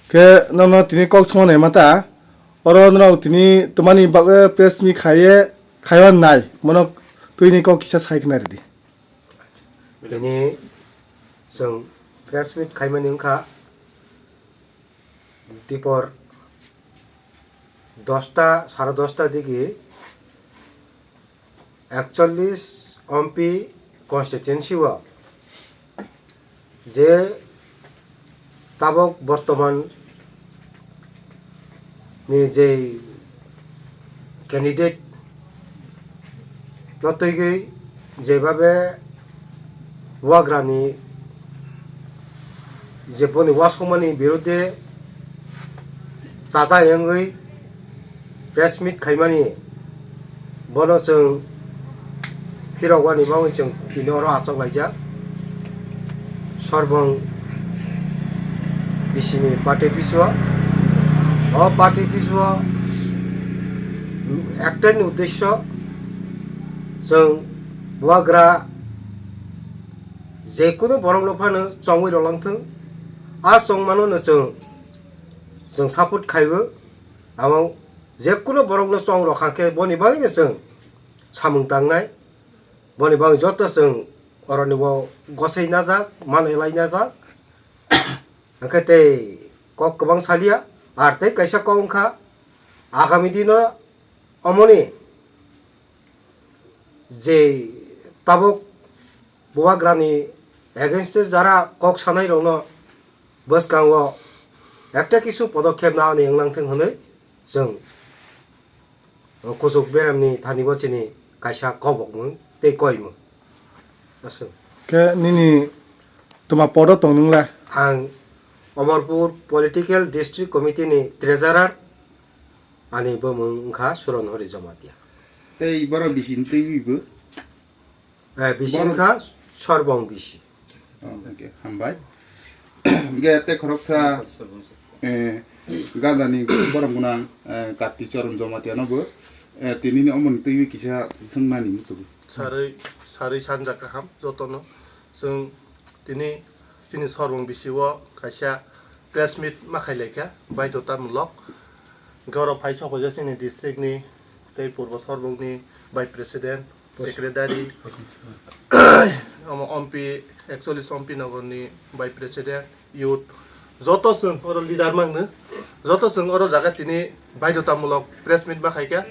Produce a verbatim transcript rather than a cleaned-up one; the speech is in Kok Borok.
Khe nono tini kok songma nai mata, oro norok tini twmani bagwi press meet khaiye, khaiwa nai, mono twini kok kisa sai khna ridi. Tini chwng press meet khaimani wngkha dipor dosta, sare dosta digi ekchollis M P constituency o je tabok bortoman ni je candidate no twigwi jebabe wagrani je boni wasongmani birudde chachai wngwi press meet khaimani, bono chwng phirok wani bagwi chwng tini oro achok laijak. Sorbong bisini party office o, o party office o ektai ni uddesyo chwng bubagra je kunu borok no phano chongwi rwlangthwng, a chongmano no chwng, chwng support khaiwi, amo je kunu borok no chong rwkha khe boni bagwi no chwng samung tangnai, boni bagwi joto chwng oroni bo gosei najak, manwi lai najak. Hwnkhe tei kok kwbang salia, ar tei kaisa kok wngkha, agami dino omoni je tabuk bubagrani against o jara kok sanai rokno bwskango ekta kisu podokhep nani wngnangthwng hwnwi chwng o kuchuk beremni thani bo chini kaisa kobokmung tei koimung. Aswk. Khe nini twma podo tong nung le? Ang Omorpur Political District Committee ni Treasurer, ani bumung wngkha Suron Hori Jamatia. Tei borok bisi ni twiwi bo? Eh, bisi Borok wngkha Sorbong bisi. Oh, okay, hambai. Hingke tei khoroksa, eh, gajani borok gwnang, eh, Karti Charan Jamatia no bo, eh, tini ni omoni twiwi kisa swngnani muchungo. Sarwi, sarwi sanja kaham jotono. Chwng tini chini Sorbong bisi o kaisa press meet ma khailaikha, baidhotamulok. Hingke oro phai sopaijak chini district ni tei Purbo Sorbong ni Vice President, Secretary, omo M P, actually M P Nogor ni Vice President, Youth, joto chwng oro leader mangno, joto chwng oro jaga tini baidhotamulok press meet ma khaikha.